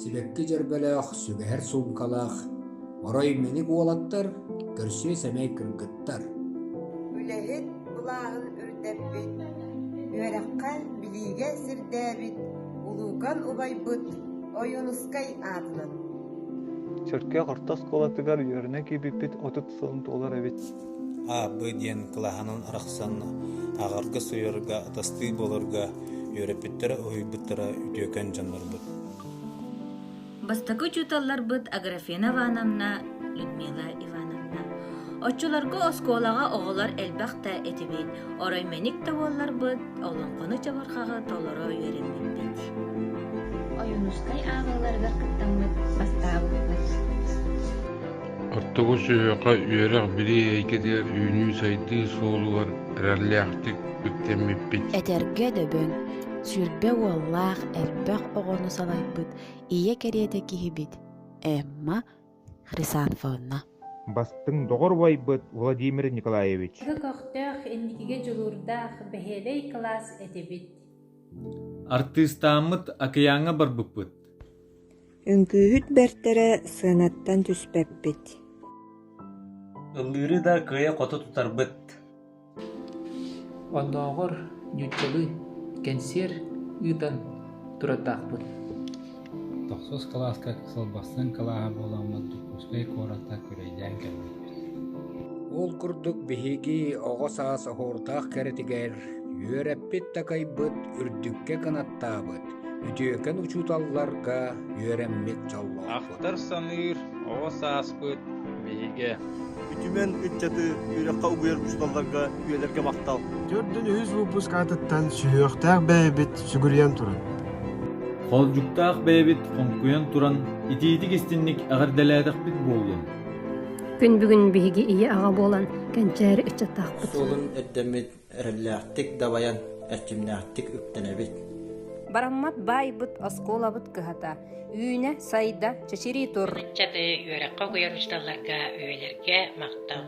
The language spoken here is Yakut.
сибэкки дьөрбөлөөх, сүгэһэр суумкалаах, орой мэник уолаттар, көрсүө сэмэй кыргыттар. Үлэһит былааһын үрдэппит, үөрэххэ, билиигэ сирдээбит улуукан убайбыт Ойуунускай аатынан. Чөркөөх орто оскуолатыгар үөрэнэ киирбиппит 30 сылын туолар эбит. А, Б диэн кылааһынан арахсан ааҕарга, суруйарга, атастыы буоларга үөрэппиттэрэ, уһуйбуттара үтүөкэн дьоннорбут. Бастакы учууталларбыт Аграфена Ивановна, Людмила Ивановна. Оччолорго оскуолаҕа оҕолор элбэх да этибит, орой мэник да буолларбыт, олоҥхону чабырҕаҕы толоро үөрэммиппит. Ойуунускай ааҕыыларыгар кыттаммыт бастаабыппыт. Ортоку сүһүөххэ үөрэх-билии эйгэтигэр үүнүү-сайдыы суолугар эрэллээхтик үктэммиппит. Этэргэ дөбөҥ, 20 уоллаах элбэх оҕону салайбыт ийэ кэриэтэ киһибит Эмма Хрисанфовна. Бастыҥ доҕор убайбыт Владимир Николаевич. Көхтөөх, инникигэ дьулуурдаах, бэһиэлэй кылаас этибит. Артыыстааммыт акыйааҥҥа барбыппыт. Үҥкүүһүт бэртэрэ сыанаттан түспэппит. Ыллыыры да кыайа-хото тутарбыт. Оннооҕор нууччалыы кэнсиэр ыытан турардаахпыт. Тохсус кылааска сылбастан кылааһа буоламмыт Дьокуускай куоракка күрэйдээн кэлбиппит. Ол курдук биһиги оҕо саас оһуордаах кэрэтигэр үөрэппит-такайбыт, үрдүккэ кынаттаабыт, үтүөкэн учууталларга үөрэммит дьоллоохпут. Ахтар-саныыр оҕо сааспыт биһигэ. Үтүмэн ыччаты үөрэххэ угуйар учууталларга үйэлэргэ махтал. Төрдүн үһүс выпуск аатыттан сүһүөхтээх бэйэбит сүгүрүйэн туран. Холдьуктаах бэйэбит хоҥкуйан туран итиитик истинник эҕэрдэлээтэхпит буоллун. Күн бүгүн биһиги ийэ-аҕа буолан кэнчээри ыччаттаахпыт. Суолун ирдэммит эрэллээхтик дабайан, эрчимнээхтик үктэнэбит. Бараммат баайбыт оскуолабыт кыһата үүнэ, сайда, чэчирии тур. Ыччаты үөрэххэ угуйар учууталларга үйэлэргэ махтал.